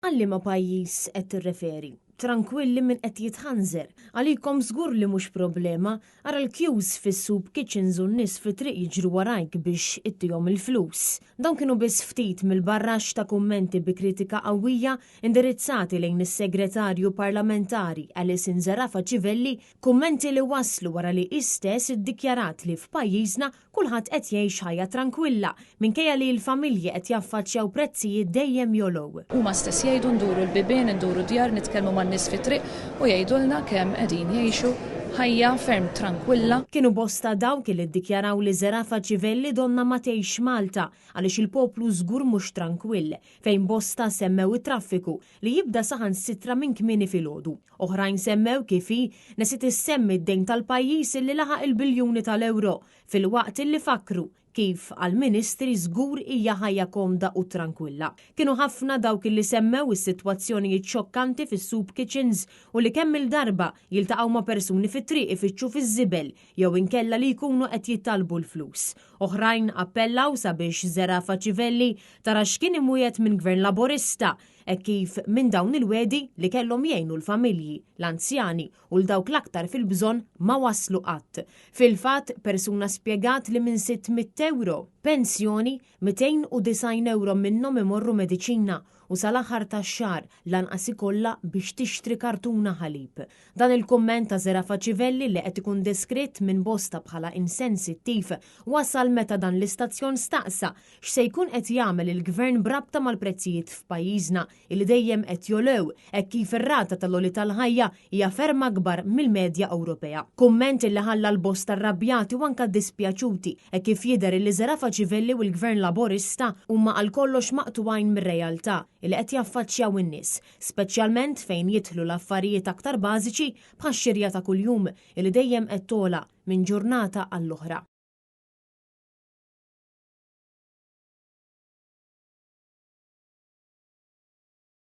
Għal liema pajjiż qed tirreferi? Trankwilli min qed jitħanżer. Għalikom żgur li mhux problema. Ara l-queues fis-soup kitchens u n-nies fit-triq jiġru warajk biex ittihom il-flus. Dawn kienu biss ftit mill-barrax ta' kummenti bi kritika qawwija indirizzati lejn is-Segretarju Parlamentari Alison Zerafa Civelli, kummenti li waslu wara li hi stess iddikjarat li f'pajjiżna Kulħadd qed jgħix ħajja trankwilla minkejja li l-familji qed jaffaċċjaw prezzijiet dejjem jogħlew. Huma stess jgħidu nduru l-bibien, induru d-djar, nitkellmu man-nies fit-triq u jgħidulna kemm qegħdin jgħixu ħajja ferm trankwilla. Kienu bosta dawk li ddikjaraw li Zerafa Civelli donnha ma tgħixx Malta għaliex il-poplu żgur mhux trankwill, fejn bosta semmew it-traffiku li jibda saħansitra minn kmieni filgħodu. Oħrajn semmew kif hi nesiet issemmi d-dejn tal-pajjiż illi laħaq il-biljuni tal-ewro, filwaqt illi fakkru kif għall-Ministri żgur hija ħajja komda u trankwilla. Kienu ħafna dawk illi semmew is-sitwazzjonijiet xokkanti fis-soup kitchens u li kemm-il darba jiltaqgħu ma' persuni fit-triq ifittxu fiż-żibel jew inkella li jkunu qed jittalbu l-flus. Oħrajn appellaw sabiex Zerafa Civelli tara x'kien imwiegħed minn Gvern Laburista hekk kif minn dawn il-wegħdi li kellhom jgħinu l-familji, l-anzjani u 'l dawk l-aktar fil-bżonn ma waslu qatt. Fil-fatt, persuna spjegat li minn 600 ewro pensjoni, 290 ewro minnhom imorru mediċina u sal-aħħar tax-xahar lanqas ikollha biex tixtri kartuna ħalib. Dan il-kumment ta' Zerafa Civelli li qed ikun deskritt minn bosta bħala insensittiv wasal meta dan l-istazzjon staqsa x'se jkun qed jagħmel il-Gvern b'rabta mal-prezzijiet f'pajjiżna illi dejjem qed jogħlew hekk kif ir-rata tal-għoli tal-ħajja hija ferm akbar mill-medja Ewropea. Kumment illi ħalla l-bosta rrabjati u anke ddispjaċuti hekk kif jidher illi Zerafa Civelli u l-Gvern Laburista huma għal kollox maqtugħin mir-realtà illi qed jaffaċċjaw in-nies, speċjalment fejn jidħlu l-affarijiet aktar bażiċi bħax-xirja ta' kuljum illi dejjem qed togħla minn ġurnata għall-oħra.